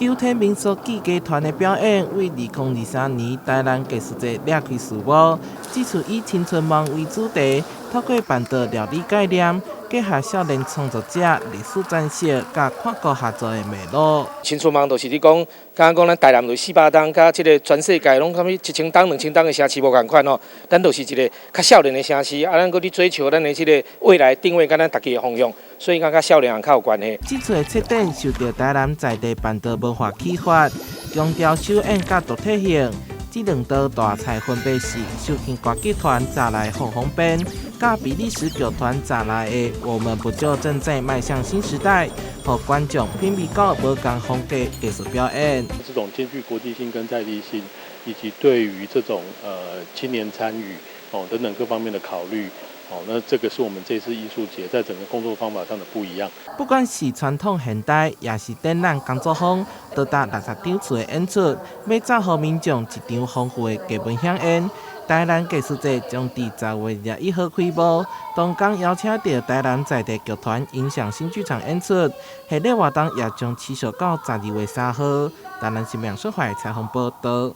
九天民俗技藝團的表演，為2023年台南藝術節掠開序幕。這次以青春夢為主題，透過辦桌料理概念，結合少年創作者歷史詮釋，佮跨國合作的脈絡。青春夢就是咧講，敢若講咱台南就400冬，佮這个全世界攏啥物1000冬、2000冬的城市無仝款吼。咱就是一个較少年的城市，啊，咱閣咧追求咱的這个未來定位，佮咱家己的方向，所以講佮少年人較有關係。這次的策展受著台南在地辦桌文化啟發，強調手演佮獨特性。這兩道大菜分別是秀慶歌劇團紮來放風鞭，佮比利時劇團紮來的《我們不就正在邁向新時代》，予觀眾品味到無仝風格藝術表演。這種兼具國際性跟在地性，以及對於這種青年參與哦等等各方面的考慮。哦，那這個是我們這次藝術節在整個工作方法上的不一樣。不管是傳統現代，抑是展覽工作坊，多達60場次的演出，欲送予民眾一場豐富的藝文饗宴。台南藝術節將佇10月21號開幕，當天邀請著台南在地劇團影響新劇場演出，系列活動也將持續到12月3號。台南新聞蘇懷採訪報導。